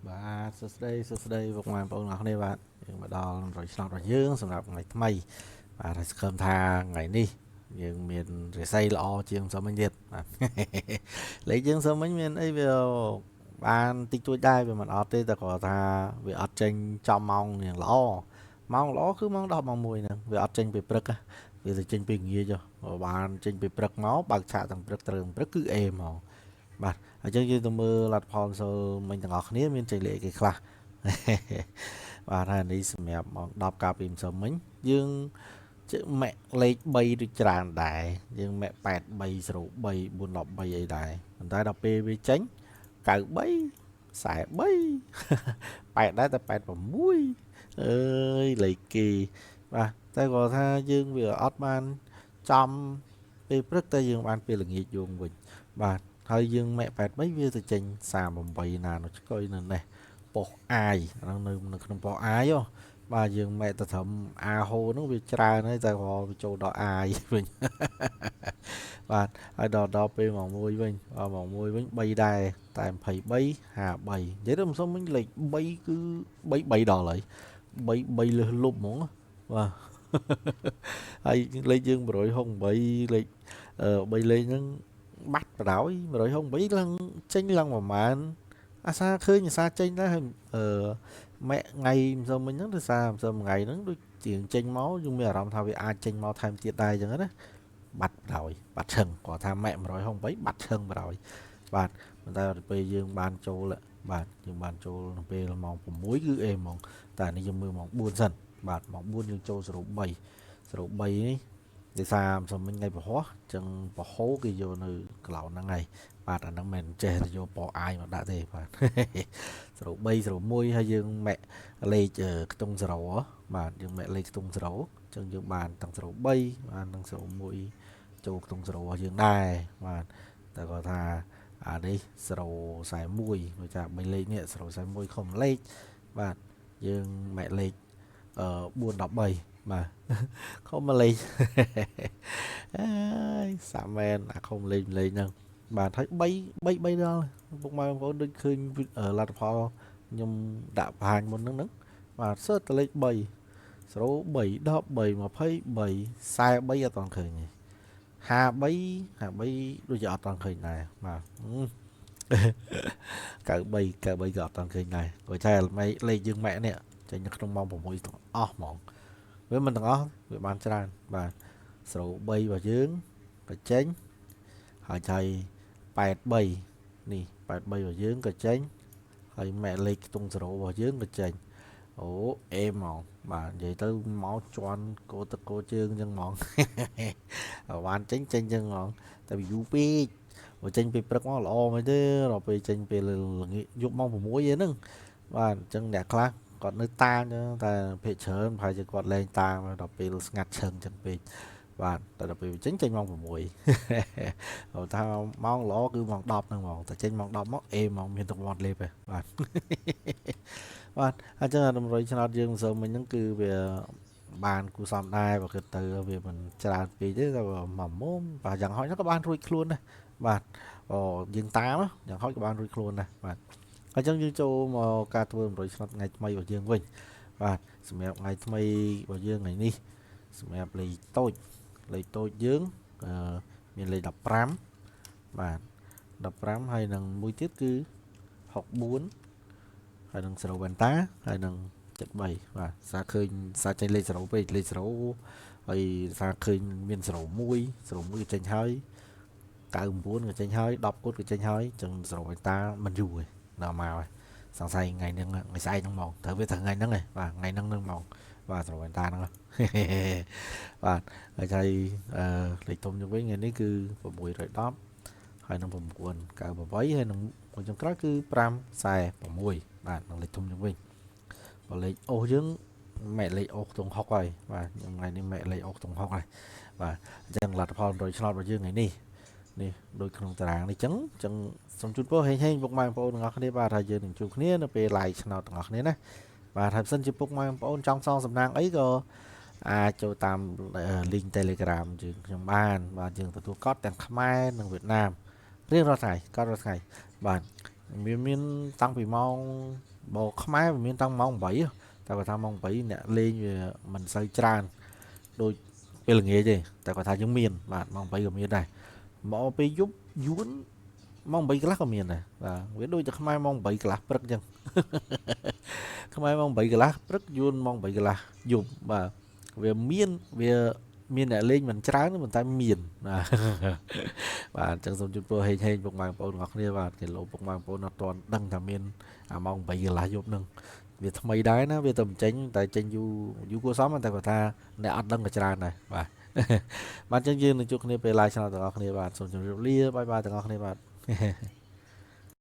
បាទសួស្តីសួស្តីពុកម៉ែបងប្អូនអរគ្នាបាទយើងមកដល់រយឆ្នោតរបស់យើងសម្រាប់ថ្ងៃថ្មីបាទហើយសង្ឃឹមថាថ្ងៃនេះយើងមានរិស័យល្អជាងម្សិលមិញទៀតបាទលេខយើងម្សិលមិញមានអីវាបានតិចតួចដែរវាមិនអត់ទេតែគ្រាន់ថាវាអត់ចេញចំម៉ោងយ៉ាងល្អម៉ោងល្អគឺម៉ោង10ម៉ោង1ហ្នឹងវាអត់ចេញពេលព្រឹកវាទៅចេញពេលងាយចុះបានចេញពេលព្រឹកមកបើកឆាកទាំងព្រឹកត្រូវព្រឹកគឺអេហ្មងបាទអញ្ចឹងយើងទៅមើលលទ្ធផលម្សិលមិញទាំងអស់គ្នាមានចេញលេខគេខ្លះបាទហើយនេះសម្រាប់ម៉ោង10កាលពីម្សិលមិញយើងជិះម៉ាក់លេខ3ដូចច្រើនដែរយើងម៉ាក់8 3 0 3 4 13អីដែរប៉ុន្តែដល់ពេលវាចេញ93 43 8ដែរតែ86អើយលេខគេបាទតែគាត់ថាយើងវាអត់បានចំពេលព្រឹកតែយើងបានពេលល្ងាចយងវិញបាទហើយយើងម៉ាក់83វាទៅចេញ38ណានោះឆ្កុយនៅនេះប៉ុសអាយហ្នឹងនៅក្នុងប៉ុសអាយហ៎បាទយើងម៉ែទៅត្រឹមអាហូហ្នឹងវាច្រើនហើយតែក៏វាចូលដល់អាយវិញបាទហើយដល់ពេលម៉ោង1វិញម៉ោង1វិញ3ដែរតែ23 53និយាយទៅមិនសុំវិញលេខ3គឺ3 3ដល់ហើយ3 3លើសលុបហ្មងបាទហើយលេខយើង168លេខ3លេខហ្នឹងបាត់បដ ாய் 168ឡើងចេញឡើងប្រហែលអាសាឃើញអាសាចេញដែរហើយអឺម៉ែថ្ងៃម្សិលមិញហ្នឹងដោយសារម្សិលថ្ងៃហ្នឹងដូចជាងចេញមកយើងមានអារម្មណ៍ថាវាអាចចេញមកថែមទៀតដែរអញ្ចឹងណាបាត់បដ ாய் បាត់ឈឹងគាត់ថាម៉ែ168បាត់ឈឹងបដ ாய் បាទប៉ុន្តែដល់ពេលយើងបានចូលបាទយើងបានចូលនៅពេលម៉ោង6គឺអេហ្មងតែនេះយើងមើលម៉ោង4សិនបាទម៉ោង4យើងចូល03 03នេះដោយសារម្សិលមិញថ្ងៃពហុអញ្ចឹងពហុគេយកនៅកន្លោនហ្នឹងហើយបាទអាហ្នឹងមិនចេះទៅយកប៉អាយមកដាក់ទេបាទ03 01ហើយយើងម៉ាក់លេខខ្ទង់0បាទយើងម៉ាក់លេខខ្ទង់0អញ្ចឹងយើងបានទាំង03បានទាំង01ចូលខ្ទង់0របស់យើងដែរបាទតែគាត់ថាអានេះ041ដូចថា3លេខនេះ041ខុំលេខបាទយើងម៉ាក់លេខ413បាទខុំលេខអើយសាមែនអាខុំលេខលេខហ្នឹងបាទហើយ3 3 3ដល់ពុកម៉ែបងប្អូនដូចឃើញលទ្ធផលខ្ញុំដាក់បង្ហាញមុនហ្នឹងបាទសើតលេខ3 03 13 23 43អត់ទាន់ឃើញទេ53 53ដូចជាអត់ទាន់ឃើញដែរបាទ93 93ក៏អត់ទាន់ឃើញដែរព្រោះតែលេខយើងម៉ាក់នេះចេញនៅក្នុងម៉ោង6ទាំងអស់ហ្មងវាមិនទាំងអស់វាបានច្រើនបាទ03របស់យើងក៏ចេញហើយចៃ83នេះ83របស់យើងក៏ចេញហើយម៉ែលេខខ្ទង់0របស់យើងក៏ចេញអូអេហ្មងបាទនិយាយទៅមកជន់គោទឹកគោជើងអញ្ចឹងហ្មងបានចេញចេញអញ្ចឹងហ្មងតែវាយូរពេកបើចេញពេលព្រឹកមកល្អមិនទេដល់ពេលចេញពេលល្ងាចយប់ម៉ោង6ឯហ្នឹងបាទអញ្ចឹងអ្នកខ្លះគាត់នៅតាមតែភាគច្រើនប្រហែលជាគាត់លែងតាមដល់ពេលស្ងាត់ឈឹងអញ្ចឹងពេកបាទតែដល់ពេលចេញចេញម៉ោង6បើថាម៉ោងល្អគឺម៉ោង10ហ្នឹងហ្មងតែចេញម៉ោង10មកអេហ្មងមានទឹកមាត់លេបឯងបាទបាទអញ្ចឹងតម្រុយឆ្នោតយើងម្សិលមិញហ្នឹងគឺវាបានគូសំដែរបើគិតទៅវាមិនច្រើនពេកទេតែមួយមុំបាទយ៉ាងហោចក៏បានរួចខ្លួនដែរបាទអូយើងតាមយ៉ាងហោចក៏បានរួចខ្លួនដែរបាទអញ្ចឹងយើងចូលមកការធ្វើតម្រុយឆ្នោតថ្ងៃថ្មីរបស់យើងវិញបាទសម្រាប់ថ្ងៃថ្មីរបស់យើងថ្ងៃនេះសម្រាប់លេខតូចលេខតូចយើងអឺមានលេខ15បាទ15ហើយនឹងមួយទៀតគឺ64ហើយនឹង0វ៉ែនតាហើយនឹង73បាទសារឃើញសារចេញលេខ0ពេកលេខ0ហើយសារឃើញមាន01 01ក៏ចេញហើយ99ក៏ចេញហើយ10គត់ក៏ចេញហើយអញ្ចឹង0វ៉ែនតាមិនយូរទេដល់មកហើយសង្ស័យថ្ងៃហ្នឹងថ្ងៃស្អែកហ្នឹងហ្មងត្រូវវាត្រូវថ្ងៃហ្នឹងឯងបាទថ្ងៃហ្នឹងហ្នឹងហ្មងបាទ0វ៉ែនតាហ្នឹងបាទហើយហើយអឺលេខធំជាងវិញថ្ងៃនេះគឺ610ហើយនឹង998ហើយនឹងមួយចុងក្រោយគឺ546បាទនឹងលេខធំជាងវិញបើលេខអូសយើងម៉ែលេខអូសខ្ទង់6ហើយបាទខ្ញុំថ្ងៃនេះម៉ែលេខអូសខ្ទង់6ហើយបាទអញ្ចឹងលទ្ធផល100ឆ្នោតរបស់យើងថ្ងៃនេះនេះដូចក្នុងតារាងនេះអញ្ចឹងអញ្ចឹងសូមជូនពរហេងហេងពុកម៉ែបងប្អូនទាំងអស់គ្នាបាទហើយយើងនឹងជួបគ្នានៅពេល live ឆ្នោតទាំងអស់គ្នាណាបាទហើយបើសិនជាពុកម៉ែបងប្អូនចង់សងសំណាងអីក៏អាចចូលតាម link Telegram យើងខ្ញុំបានបាទយើងទទួលកត់ទាំងខ្មែរនិងវៀតណាមរៀងរាល់ថ្ងៃកត់រាល់ថ្ងៃបាទមានតាំងពីម៉ោង បើខ្មែរវាមានតាំងម៉ោង8តែគាត់ថាម៉ោង8អ្នកលេងវាមិនសូវច្រើនដូចពេលល្ងាចទេតែគាត់ថាយើងមានបាទម៉ោង8ក៏មានដែរមកពេលយប់យួនម៉ោង8កន្លះក៏មានដែរបាទវាដូចតែខ្មែរម៉ោង8កន្លះព្រឹកអញ្ចឹងខ្មែរម៉ោង8កន្លះព្រឹកយួនម៉ោង8កន្លះយប់បាទវាមានវាមានអ្នកលេងមិនច្រើនប៉ុន្តែមានបាទបាទអញ្ចឹងសូមជូនពរហេងហេងពុកម៉ែបងប្អូនទាំងអស់គ្នាបាទគេលោពុកម៉ែបងប្អូនអត់ទាន់ដឹងថាមានអាម៉ោង8កន្លះយប់ហ្នឹងវាថ្មីដែរណាវាទៅចេញតែចេញយូរយូរគួរសមតែគាត់ថាអ្នកអត់ដឹងក៏ច្រើនដែរបាទបាទអញ្ចឹងយើងនឹងជួបគ្នាពេល live ឆ្នាំទាំងអស់គ្នាបាទសូមជម្រាបលា bye bye ទាំងអស់គ្នាបាទ។